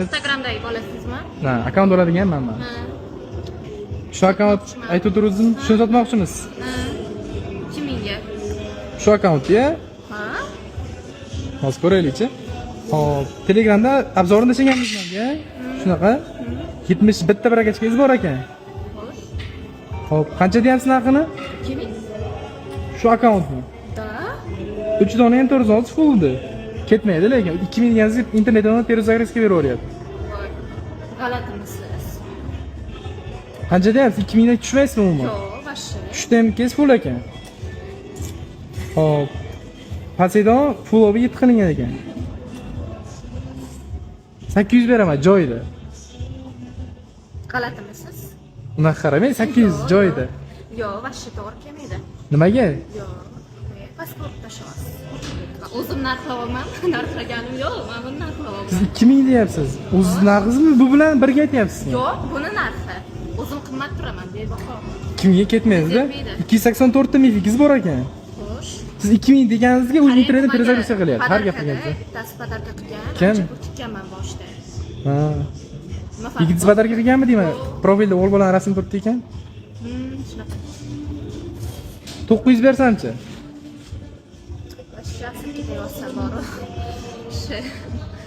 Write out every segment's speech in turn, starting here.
Instagramdagi bolasizmi? Ha, akkaunt oladiganman man. Ha. Shu akkaunt aytib o'tiruvdingizmi? Shuni sotmoqchimiz. Ha. 2 mingga. Shu akkauntga Ha? Hozir ko'raylikchi. Hop, Telegramda обзор ini tashlaganmiz manga. Shunaqa. 71 ta прокачка ngiz bor ekan. Xo'sh. Hop, qancha deyapsiz narxini? 2000. Shu akkauntni. Да? 3 dona ham 406 fulldi. Ketmaydi lekin 2000 deganingizga internetdan перезагрузка beraveryapti. Voy. G'alatimisiz? Qancha deyapsiz? 2000 dan tushmaysizmi umuman? Yo'q, вообще. Tushdi ham kes full ekan. Hop. Poseidon full olib yetti qilingan ekan. 800 beraman joyida. G'alatimisiz? Unaqa qaramang, 800 joyida. Yo'q, вообще to'g'ri kelmaydi. Nimaga? Yo'q. Pastga urib tashlayapsiz. O'zim narxlayapman, narxlaganim yo'q, men buni Siz narxlayapman. 2000 deyapsiz. O'ziz narxingizmi bu bilan birga aytyapsizmi? Yo'q, buni narxi. O'zim qimmat turaman, bebaho. 2000 ga ketmaydi-da. Ketmaydi. 284 ta mifikingiz bor ekan. Xo'sh. Siz 2000 deganingizga o'zi internetda Qarang, перезагрузка qilyapti. Har gap Подарка da qilgansiz. bittasi подарка qilgan. Kim? Ancha pul tikkanman boshida. Ha. Nima farqi Yigitingiz bor? подарка qilganmi deyman? Profilda o'g'il bolani rasmi turibdi ekan. Shunaqa. 900 bersamchi? Вообще asab ketayapsan boru. Shu.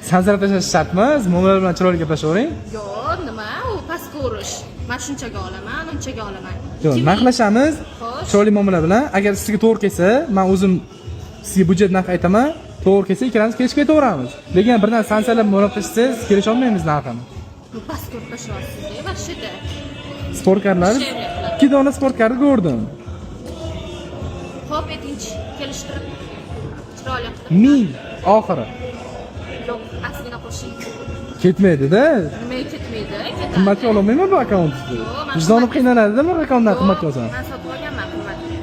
Sansirab tashlash shart emas. Muomala bilan chiroyli gaplashavering. Yo'q, nima u pastga urish. Men shunchaga olaman, unchaga olaman. Yo'q, 2000. narxlashamiz. Xo'sh. Chiroyli muomala bilan. Agar sizga to'g'ri kelsa, men o'zim sizga budjet narx aytaman. To'g'ri kelsa, ikkalamiz kelishib ketaveramiz. Lekin birdan sansalab muomala qilishsangiz, kelisha olmaymiz narxini. Bu pastga urib tashlayapsiz, вообще-da. Sportkarlar, ikki dona sportkarni ko'rdim. Xo'p, aytingchi, kelishtirib, chiroyli qilib. 1000 oxiri. Yo'q, ozgina qo'shing. Ketmaydi-da. Nimaga ketmaydi? Ketadi. Qimmatga ololmayman bu akkauntni. Yo'q, man Vijdonim qimmatga- qiynaladida bu akkauntdan Yo'q, qimmatga olsam. man sotib olganman qimmatga.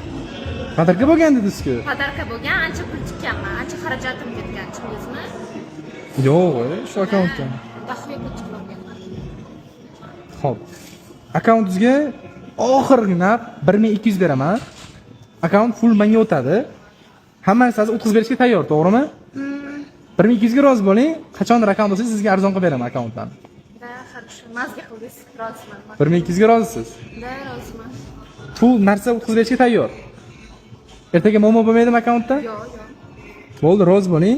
Подарка bo'lgan dedingiz-ku. Подарка bo'lgan, ancha pul tikkanman, ancha xarajatim ketgan, tushundingizmi? Yo'q, shu akkauntga. Дохуя pul tikib olganman. Xo'p. Akkauntingizga oxirgi narx 1200 beraman. Akkaunt full menga o'tadi. Hamma narsasi o'tkazib berishga tayyor, to'g'rimi? 1200 ga rozi bo'ling. Qachondir akkaunt olsangiz, sizga arzon qilib beraman akkauntdan. Да, хорошо. Mazga qildingiz, roziman. 1200 ga rozisiz? Да, roziman. Full narsa o'tkazib berishga tayyor. Ertaga muammo bo'lmaydimi akkauntda? Yo'q. Bo'ldi, rozi bo'ling.